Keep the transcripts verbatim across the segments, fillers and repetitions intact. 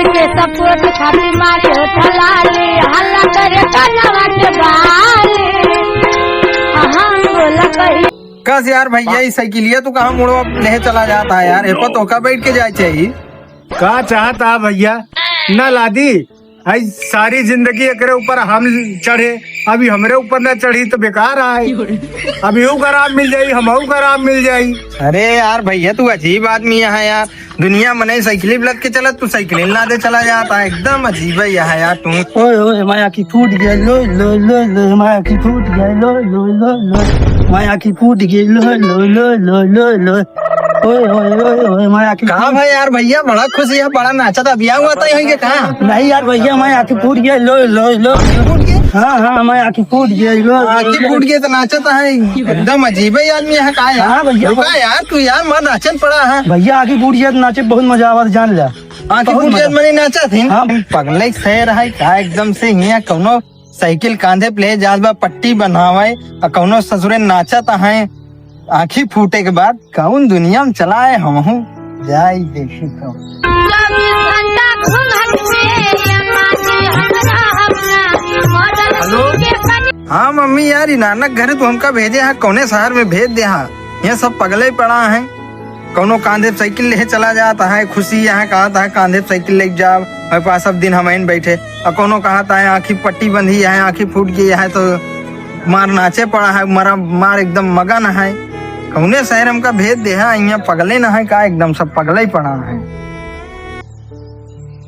के सपोर्ट खातिर मारे होठ लाली, हल्ला करे कनवा के बाली। हाँ, बोला कही। कस यार भैया, ई साइकिलिया तू कहाँ मुड़वा लेहे चला जाता है यार? एको तोका बैठ के जाए चाहिए। का चाहता है भैया? ना लादी, आई सारी जिंदगी एकरे ऊपर हम चढ़े, अभी हमरे ऊपर ना चढ़ी तो बेकार आए। अब यहू का आराम मिल जाई, हमहू का आराम मिल जाई। अरे यार भैया, तू अजीब आदमी है यार। दुनिया मनई साइकिल लद के चलत, तू साइकिल लादे चला जाता है, एकदम अजीब है यह यार तू। ओए, ओए, माया की फूट गया, लो, लो, लो, लो, माया की फूट गया, लो, लो, लो, लो, माया की फूट गया, लो, लो, लो, लो, लो, लो। ओए, ओए, ओए, ओए, माया की कहाँ भाई यार, भैया बड़ा खुश है, बड़ा नाचा था, ब्याह हुआ था यहीं के कहाँ? नहीं यार भैया, माया की फूट गया, लो, लो, लो। फूट गया? हाँ, हाँ, माया की फूट गया, लो, लो, आँखी लो। फूट गया तो नाचा था है, एकदम अजीब है आदमी यहाँ का है। हाँ भैया। रुका यार, तू यार मर नाचन पड़ा है। भैया आँखी फूट गया तो नाचे बहुत मजा आवा, जान लिया। आँखी बहुत फूट गया मजा। मने नाचा थी। हाँ। पगले शहर है का एकदम से हियाँ कौनो साइकिल कांधे पे ले जात बा, पट्टी बनावे, आ कौनो ससुरे नाचत हैं। आँखी फूटे के बाद कौन दुनिया में चला है, हमहू जाई देखी तो। चौबीस घंटा घूंघट में ये माटी हमरा अपना मॉडल हेलो। के कनी हाँ मम्मी यार, ई नानक घरे तू हमका भेजे हा, कौने शहर में भेज दे हा? ये सब पगले पड़ा है। कौनो कांधे पे साइकिल ले चला जाता है, खुशी यहाँ कहत है कांधे पे साइकिल लेके जाब, हमारे पास सब दिन हम आइन बैठे। और कौनो कहत है आँखी पट्टी बंधी है, आँखी फूट गई है तो मार नाचे पड़ा है, मरा मार एकदम मगन है। कौने शहर हमका भेज दे है, यहाँ पगले ना है का, एकदम सब पगले ही पड़ा है।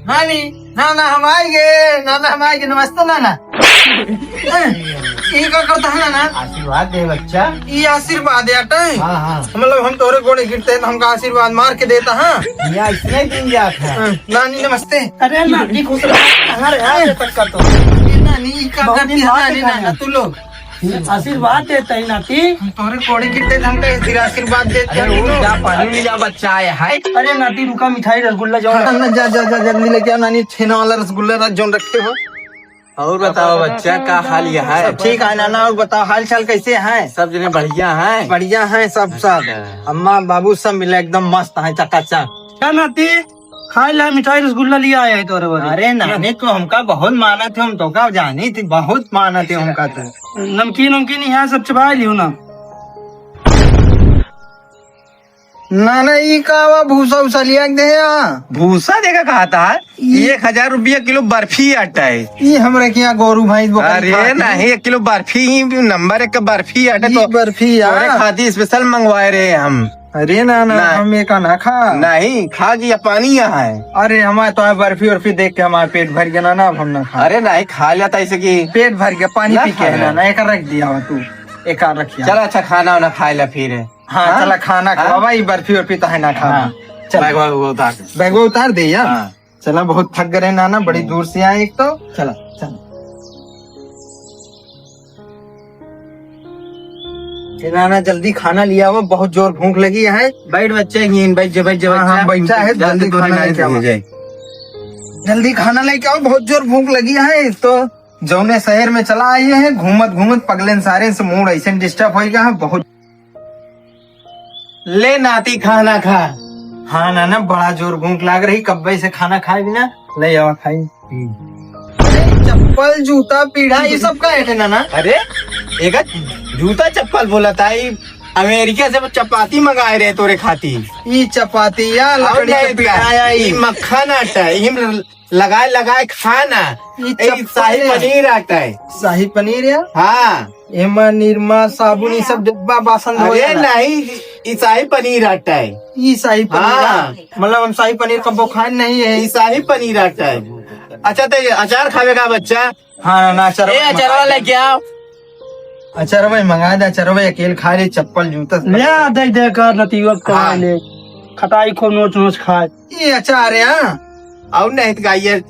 नानी, नाना हम आएंगे, नाना हम आएंगे, नमस्ते नाना। ई का करता है नाना? आशीर्वाद दे बच्चा। ई आशीर्वाद है अटै? हाँ, हाँ। मतलब हम तोरे गोड़े गिरते हैं तो हमका आशीर्वाद मार के देता है? यहाँ इसने दिन जात है। हाँ, नानी नमस्ते। अरे नानी खुश रहो, कहाँ रहे आज तक का तो? ये नानी ई का बहुत करती दिन है बाद नानी, देखा नाना है। तू लोग। आशीर्वाद देता है नाती। हम तोरे गोड़े गिरते हैं तो हमका फिर आशीर्वाद देते अरे हैं वो लोग। जा पानी में जा बच्चा आया है। अरे नाती रुका, मिठाई रसगुल्ला जाओ। ना, जा, जा, जा, जल्दी लेके आ नानी, छेना वाला रसगुल्ला रख, जोन रखे हो। और बताओ बच्चा, का हाल यह है? सब ठीक है नाना, और बताओ हाल चाल कैसे हैं? सब जने बढ़िया हैं? बढ़िया हैं सब, सब। अच्छा। अम्मा बाबू सब मिले एकदम मस्त हैं, चकाचक। क्या नाती, खाए ला मिठाई रसगुल्ला लिया आया है तोरे बदे। अरे नानी, तू हमका बहुत मानत है, हम तोका जानी थी, बहुत मानत है हमका तू। नमकीन उमकीन यहाँ सब चबा लियो ना। ना, ना, ई का बा, भूसा उसा लिया के दे यहाँ। भूसा देखा कहा था, ई एक हजार रुपया किलो बर्फी आटा है। ई हमरे के यहाँ गोरू भैंस बकरी अरे खात हैं। नहीं, एक किलो बर्फी ही, नंबर एक का बर्फी आटा ई तो बर्फी यार। तोरे खाती स्पेशल मंगवाए रहे हम। अरे ना, ना, ना। हम ये का ना खा। नहीं, खा कि ये पानी यहाँ है। अरे हमारे तो यहाँ बर्फी वर्फी देख के हमारा पेट भर गया ना, ना, अब हम ना खा। अरे नहीं, खा लेता ऐसे कि पेट भर गया, पानी ना पी के खा है ना, ले। ना, एक रख दिया हो तू, एक रखिया। चल अच्छा, खाना वाना खा ले फिर। हाँ, हाँ? चला खाना हाँ? खावा, ई बर्फी वर्फी तो है ना खावा। हाँ। चल। बैगवा उतार दे। बैगवा उतार दे यार। हाँ। चला, बहुत थक गए नाना, बड़ी हम्म। दूर से आए एक तो। चला। चला। ए नाना, जल्दी खाना लिया हो, बहुत जोर भूख लगी है। बैठ बच्चे, यहीं बैठ जा, बैठ जा, हाँ, बैठ जा। हाँ, बैठा है, जाके जल्दी तोरे खाना नाई लेके आओ। हो जाए। जल्दी खाना लेके आओ, बहुत जोर भूख लगी है। तो जौने शहर में चला आए हैं, घूमत घूमत पगलेन सारे से मूड ऐसे डिस्टर्ब हो गया है, बहुत ले नाती, खाना खा। हाँ नाना, बड़ा जोर भूख लाग रही, कब्बे से खाना खाए बिना। ले आवा खाई। अरे, चप्पल, जूता, पीढ़ा, ये सब का है नाना? अरे, एक जूता चप्पल बोला था, ई अमेरिका से चपाती मंगाए रहे तोरे खाती। ई चपाती या और लकड़ी का नहीं पीढ़ा का, या ई ई मक्खन आटा है, ई लगाए लगाए खाना। ई ए, चप्पल शाही है। पनीर आता है। शाही पनीर है? हाँ। एमा निरमा, साबुन, ई सब डब्बा बासन धोए अरे वाला। नहीं, ई शाही पनीर आता है। ई शाही पनीर हाँ। है? मतलब हम शाही पनीर कबो खाए नहीं है। ई शाही पनीर आता है। अच्छा, तो अचार खावे का बच्चा? हाँ, ना, अचार ए, अचारवा लेके आओ। अचार भाई मंगा दे, अचार भाई अकेले खा ले, चप्पल जूता सब। ले आ, दे, दे कर नतीवा कमा हाँ। ले। खटाई खूब नोच नोच खाए। ई अचार है? और नहीं तो गाइए।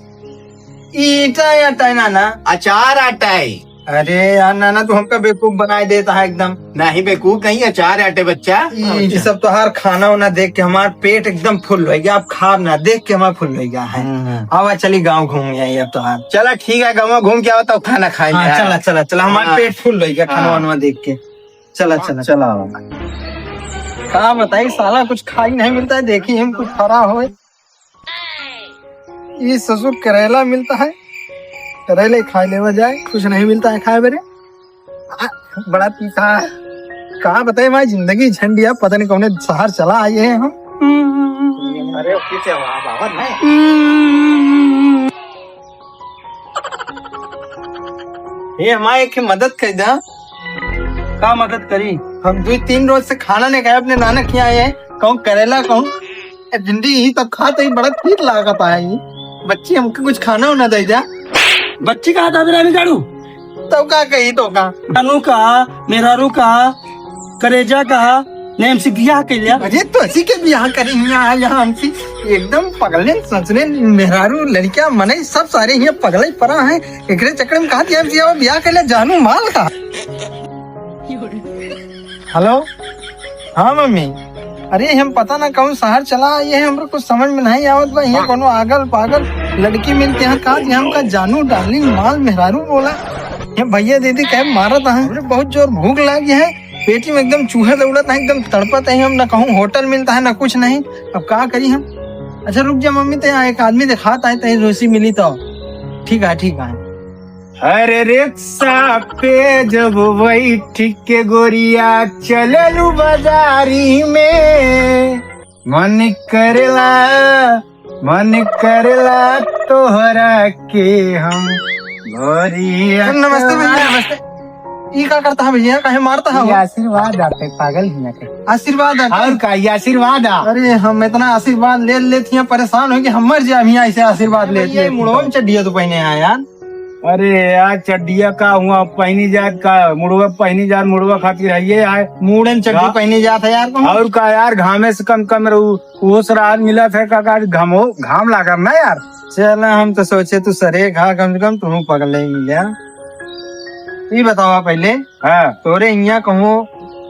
ईटा या टाइना ना? अचार आटा है। अरे यार नाना, तू हमका बेवकूफ बनाए देता है एकदम। नहीं, बेवकूफ नहीं, अचार आटे बच्चा। ई, ई सब तोहार खाना वाना देख के हमार पेट एकदम फुल हो गया। अब खाब ना, देख के हमार फुल हो गया है। हम्म। आवा चली गाँव घूम आई अब तोहार। चला ठीक है, गाँव घूम के आवा तब खाना खाए हाँ, जाए। चला, चला, चला, हमार हाँ। पेट फुल हो गया खाना हाँ। वाना देख के। चला, चला, चला। का बताई साला, कुछ खाई नहीं मिलता है, देखी हम कुछ फरा होए। ई ससुर करेला मिलता है, करेले खाए लेवा जाए, कुछ नहीं मिलता है खाए बरे। आ, बड़ा तीता है। का बताए भाई, जिंदगी झंडिया, पता नहीं कौने शहर चला आए हैं हम। अरे, पीछे आवाज, आवाज नहीं। ये हमारे एक मदद कर दा। का मदद करी? हम दो तीन रोज से खाना नहीं खाए, अपने नाना किया आए हैं, कहूँ करेला, कहूँ ए, भिंडी ही तो खात ही बड़ा तीत लागत है। बच्ची हमके कुछ खाना उना दे जा। बच्ची कहा था तेरा अभी झाड़ू? तो का कही तो का? जानू कहा, मेहरारू कहा, करेजा कहा, ने हमसे बियाह कर लिया। अरे तो ऐसी के बियाह करी हियाँ, यहाँ हमसे एकदम पगले, ससुरे, मेहरारू, लड़कियाँ, मनई सब सारे हियाँ पगले परा हैं। एकरे चक्कर में कहा दिया हमसे, "अब बियाह कर लिया, जानू माल का।" हेलो, हाँ मम्मी, अरे हम पता ना कौन शहर चला आए हैं, हमरो कुछ समझ में नहीं आवत बा। यहाँ कोनो आगल पागल लड़की मिल के यहाँ का, यहाँ हमका जानू डार्लिंग माल मेहरारू बोला। ये भैया दीदी कहे मारत हैं, हमरे बहुत जोर भूख लागी है, पेटी में एकदम चूहे दौड़त हैं, एकदम तड़पत हैं हम, ना कहूँ होटल मिलता है ना कुछ नहीं, अब का करी हम। अच्छा रुक जा मम्मी, तो यहाँ एक आदमी देखात है, तही रोसी मिली तो। ठीक है, ठीक है। अरे रिक्शा पे जब बैठ के गोरिया चललू बाजारी में, मन करेला, मन करेला तोहरा के हम गोरिया। नमस्ते भैया, नमस्ते। ई का करता है भैया, काहे मारता है ये वो? आशीर्वाद आते, पागल ही ना कर। आशीर्वाद आते? और का, ये आशीर्वाद आ। अरे हम इतना आशीर्वाद ले लेत हियाँ, परेशान हो कि हम मर जाए हियाँ ऐसे आशीर्वाद ले ये लेत। मुड़वा में चड्डिया तो पहने आया यार। अरे यार, चड्डिया का हुआ पहनी जात का, मुड़वा पहनी जात, मुड़वा खातिर है ये आए। मूड़न चड्डी का? पहनी जात है यार, कौन? और का यार, घामे से कम कम रहू, वो सराहत मिलत है का, का घामो, घाम लागत ना यार। चल, हम तो सोचे तू सरे घा, कम से कम तू पगले ही मिला। ई बतावा पहले, हाँ। तोरे हियाँ कहूँ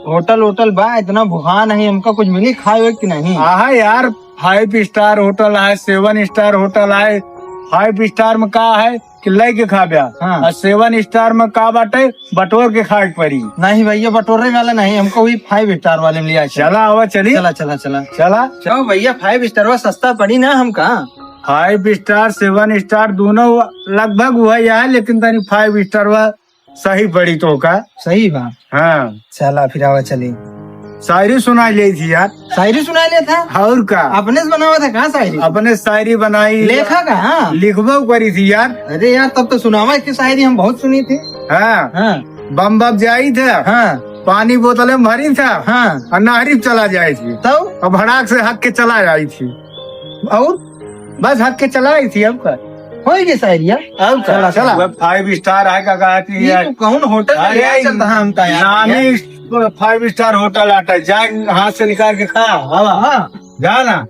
होटल वोटल बा? इतना भुखान है, हमका कुछ मिली खाए हुए कि नहीं? आहा यार, five star होटल है, seven star होटल है। Five star में का है कि लेके खा ब्या। हाँ। और seven star में का बाटे, बटोर के खाए के पड़ी। नहीं भैया, बटोरे वाला नहीं, हमको वही five star वाले में लिया। चला, आवा, चली। चला, चला, चला। चला। चलो भैया, five star वाला सस्ता पड़ी ना हमका। Five star, seven star दोनों लगभग वही है, लेकिन तनी five star वाला सही पड़ी तो का। सही बा। हाँ। चला फिर आवा चली। शायरी सुनाई ले थी यार। शायरी सुनाई ले था? और का? अपने से बनावा था का शायरी? अपने शायरी बनाई। लेखा का? हाँ। लिखबो करी थी यार। अरे यार, तब तो सुनावा इसकी शायरी हम बहुत सुनी थी। हाँ। हाँ। बम बम जाई था। हाँ। पानी बोतल में भरी था। हाँ। और नहरी चला जाई थी। तब? और भड़ाक से हक के चला जाई थी। और? बस हक के चला आई थी, अब का? होई के शायरी है? अब का? चला, चला। वह five star है का कहती ये है? तो कौन होटल में अरे, ले चलता है हमका यार? नामी five star होटल आता है, जाए हाथ से निकाल के खा, हवा। हाँ। जा ना।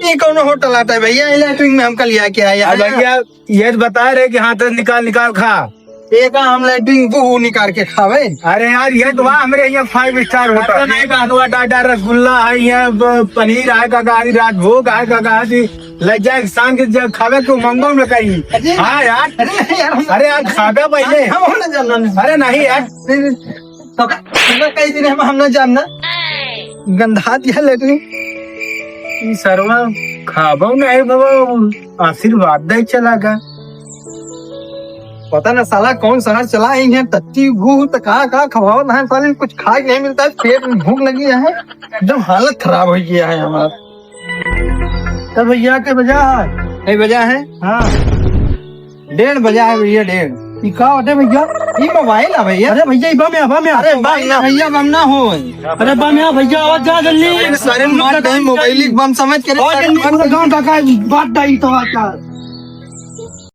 ये कौन होटल आता है भैया? ये लैट्रिन में हमका लिया के आया अब है। भैया, ये तो बता रहे कि हाथ से निकाल, निकाल खा। एक हम लैट्रिन वो निकाल के खावे। अरे यार, ये तो वहाँ हमरे यहाँ five star होटल है। नहीं का हलवा, टाटा, रसगुल्ला है, ये ब-, पनीर है का गाड़ी, राजभोग है का गाड़ी, ले जाए शाम के जब खावे के मंगो न कहीं। अरे हाँ यार। अरे नहीं यार, हम अरे यार, खावे पहले। हम, हम ना जानना नहीं। अरे नहीं यार। नहीं, नहीं। तो, तो कई दिन हम, हम ना जानना। गंधात या लैट्रिन। ई सरवा खाबो नहीं बाबा, आशीर्वाद दे चला गा। पता ना साला कौन शहर चला आई है, टट्टी गू तो कहाँ कहाँ खवावत है साले, कुछ खाए नहीं मिलता है, पेट में भूख लगी है, एकदम हालत खराब हो गया है हमारा। तो भैया के बजा है? नहीं बजा है? हाँ। डेढ़ बजा है भैया, डेढ़। ई का होते भैया? ई मोबाइल है भैया। अरे भैया, ई बम है, बम है। अरे बम ना भैया, बम ना हो। अरे बम है भैया, आवाज जा जल्दी। अरे सारे मार दे, मोबाइल ही बम समझ के। और जल्दी पूरा गांव का, का बात डाई तो आता।